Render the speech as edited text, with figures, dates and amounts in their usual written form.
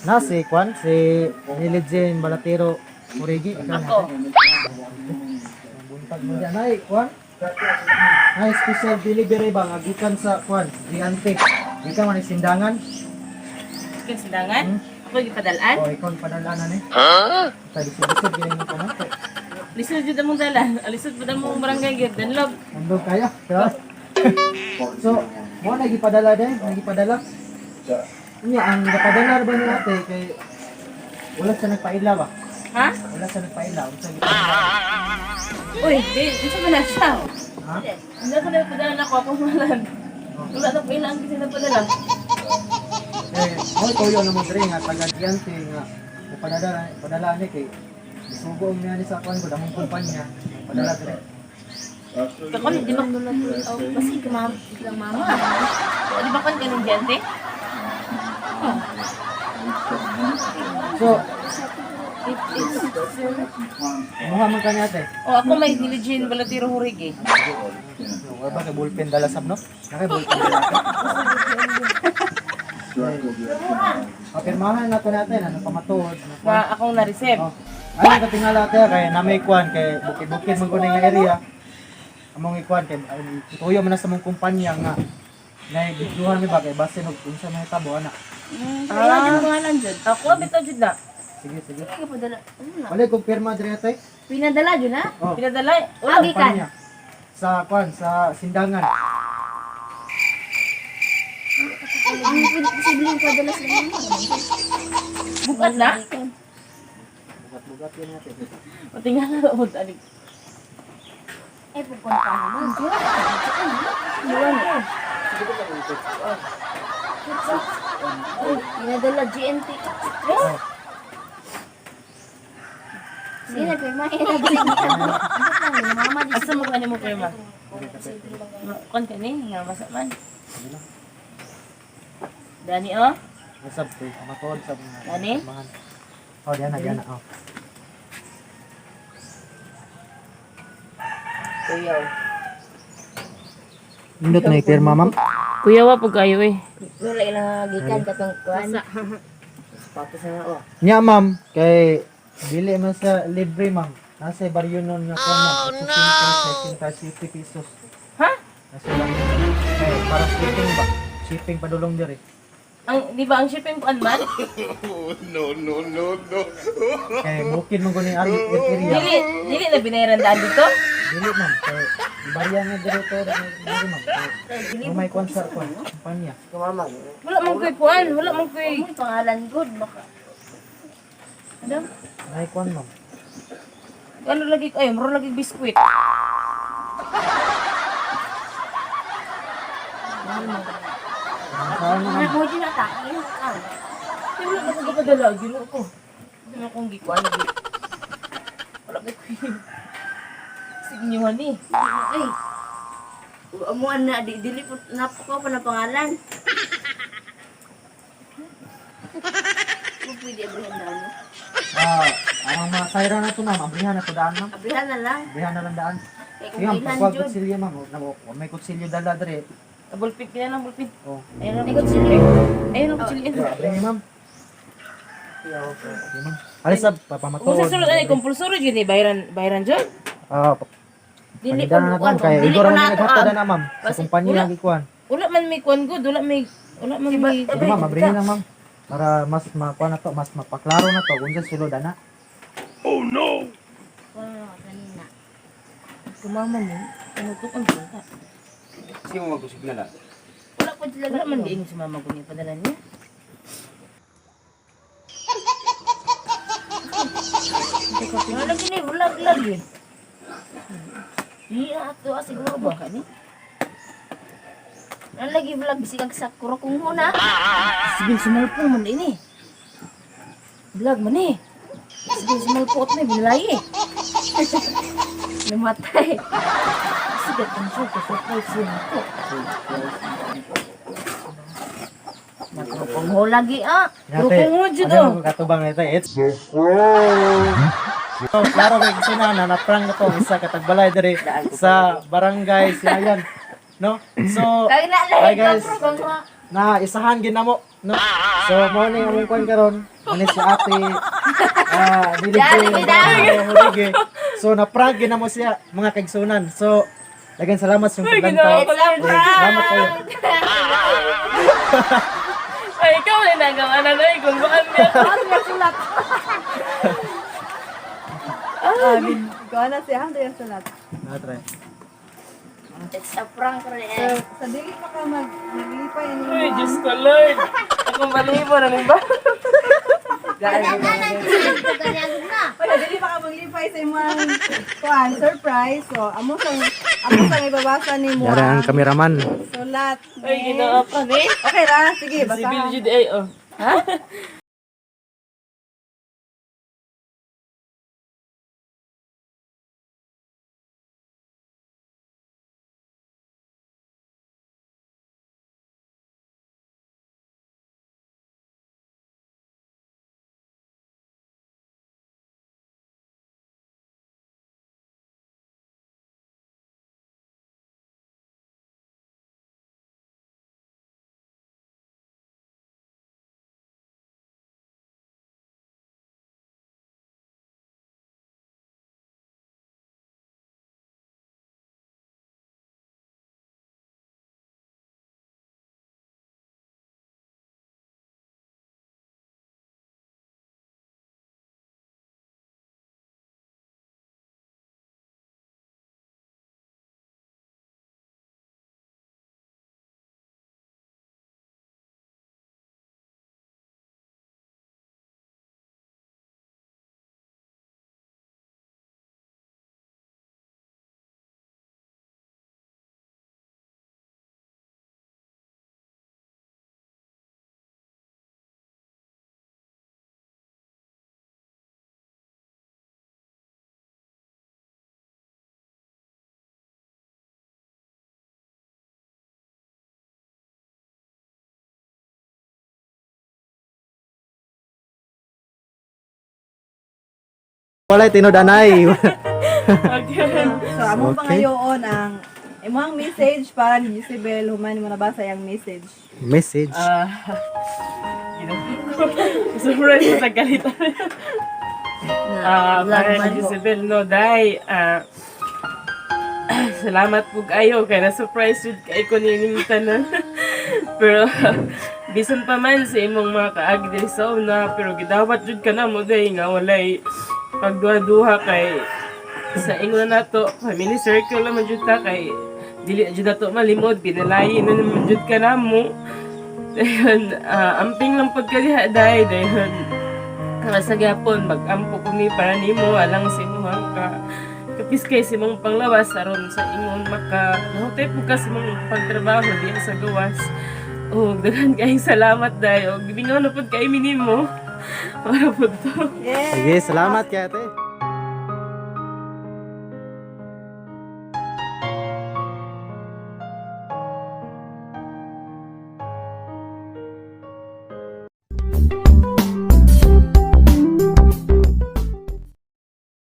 Na si Kwan, si Niligin Balatero Murigi. Ikaw na. Ako. Buntag mo dyan. Ay, Kwan. Ay, special delivery ba? Nga gikan sa Kwan, Giante. Gikan man ni Sindangan. Ikaw sindangan? Ako gipadalaan? O, ikaw ang padalanan eh. Ha? Lisod-lisod, ginayin mo pa na. Lisod jud among dala. Lisod pud among barangay gyud danlog. Nandog kaya. Diba? So, mo na gipadala din, nagipadala. Unya ang gipadala ba ni ate kay wala siya nagpaila ba? Ha? Wala siya nagpaila, unsa gipadala? Uy, di unsa man na siya? Ha? Hindi ko na padala ako akong ngalan. Wala na paila ang kasi napadala. Eh, mo tuyo na mo diri nga taga Giante nga padala padala ni kay sugo niya ni sa kuan ko damong kumpanya. Padala diri. Kakon di ba Oh, basi ka mama, lang mama. Di ba kon kanang gente? So, It is. muha man ka ni ate. Oh, ako may diligent balatiro hurigi. So, wala ba kay bullpen dala sab no? Nakay bullpen dala. Papirmahan nato natin ano pamatuod na kuan. Na akong na-receive. Oh. Ano ka tingala ate kay namay kuan kay bukid-bukid man gud nga area. Among ikuan kay ay, tuyo man na sa mong kumpanya nga naigduhan mi ba kay basin og unsa may tabo ana. Wala jud pangalan jud. Ako bitaw jud na. Sige sige. Ay, padala. Ano na? Wala kong pirma diri ate. Pinadala jud na? Oh. Pinadala. Wala. Agi kan. Kumpanya. Sa kuan sa Sindangan. Ang posibleng padala sa mama. Bukat na. Bugat-bugat yun ate. Patingala mo tali. Ay, pugkon pa naman. Uy, pinadala GNT. Oh. Sige na, pirma. Eh, nabili. Mama, di Asa mo kani mo pirma? Kon kani nga basa man. Dani oh. Nasab ko matuod sa mga. Dani? pirmahan. Oh, diyan na, diyan na. Oh. Kuya. Nindot na pirma, ma'am. Kuya wa pug kayo eh. Wala ilang gikan katong kuan. Nya ma'am, kay dili man sa libre ma'am. Nasa baryo nun nga kuan ma'am. Oh, no. 50 pesos. Ha? Nasa lang. Kay para shipping ba? Shipping padulong diri. Ang di ba ang shipping kuan man? Kay bukid man guni ari area. Dili dili na binayaran daan dito. Dili ma'am, kay barya nga diri to diri ma'am. Kay may kuan sa kuan, kumpanya. Wala man koy kuan, wala man koy. May pangalan good baka. Adam, May kuan ma'am. ano lagi ay muro lagi biskwit. Saan na ma'am? Mo jud na ta. Ah. Di wala na ko gipadala, Ginoo ko. Di na akong gikuan gi. Wala kay kuy. Sige niyo ni. Ay. Amo na di dili po napako pa na pangalan. Mo pwede abrihan na ano. Ah, ang mga sayra na to ma'am, abrihan na to daan ma'am. Abrihan na lang. Abrihan na lang daan. Kay kung Sige ma'am, ilan pagkuha jud. kutsilyo ma'am. Oh, may kutsilyo dala diri. Bulpin kina lang bulpin. Oh. Ayun lang May kutsilyo. Ayun ang kutsilyo. Abrihan ma'am. Sige, ma'am. Alis sa papamatuod. Kung sa sulod ani compulsory jud ni bayaran bayaran jud. Ah, Dili Pagdana na kuan. ma'am kay Dili igor ko man na ato naghatod ah. na ma'am sa kumpanya wala. lagi kuan. Wala man may kuan good, wala may wala man may Sige ma'am, abrihin lang ma'am. Para mas makuan na to, mas mapaklaro na to kung sa sulod ana. Wala kanina. Kumama mo. Ano to ang bata? Sino mo magkusig na lang? Wala po sila Wala man diin si mama guni padala niya. Wala lagi ni vlog lagi. Di na ato ah, siguro ba Baka ni. Wala lagi vlog bisig sa kuro kung huna. Sige sumalpong man ini. Vlog man eh. Sige sumalpot na binalay eh. Namatay. Sige ang siya ko surprise siya ko. Kung ho lagi ah. Ate, Kung jud, ano oh. katubang nito? It's So, klaro kay kasi na na prank na to ang isa katagbalay diri sa barangay Sinayan. No? So, Kay na Hi, lang guys. kung ho. Na isahan ginamo, no? So, mo ni among kuan karon. Muna si ate. Ah, dili Dali, ko. dali. So na-prank gina mo siya mga kaigsunan. So daghang salamat sa Ay, paglantaw. ginawa ko lang. Salamat kayo. Ay, ikaw na nagawa na na. Kung baan niya. Ano yung sulat? Ah, ikaw na siya. Ano yung sulat? Ah, try. It's a prank rin So, eh. sa dili pa ka maglipay ni Ay, Diyos ko, Lord. Ako malibo na ba? Wala, dili pa ka maglipay sa imong kuan surprise. So, amo sang ibabasa nimo Yara ang ang kameraman. sulat. Ay, ginawa ka ni. Okay ra, sige, Si Bill basahan. Jude ay, oh. Ha? Walay tinud-anay. Okay. So, among Okay. pangayoon ang imong message para ni Jezebel human mo nabasa yang message. Message. Ah, ginawa ko. Surprise sa galitan. Ah, para ni Isabel, no, day. Ah, salamat po kayo kay na-surprise jud kay ko nining tanan. Pero bisan pa man sa imong mga kaagi diri sa una, pero gidawat jud ka na mo day nga walay pagduha-duha kay sa ingon nato family circle naman jud ta kay dili jud nato malimod pinalayi na naman jud ka namo. Dayon, amping lang pagkaliha day dayon. Nga sa gyapon mag-ampo ko ni para nimo alang sa imuhang ka kapis kay sa imong panglawas aron sa imong maka nahutay po ka sa imong pagtrabaho diya sa gawas. O daghan kayong salamat day og gibingaw na pud kay minimo. Para pud to. Yeah. Sige, salamat kay ate.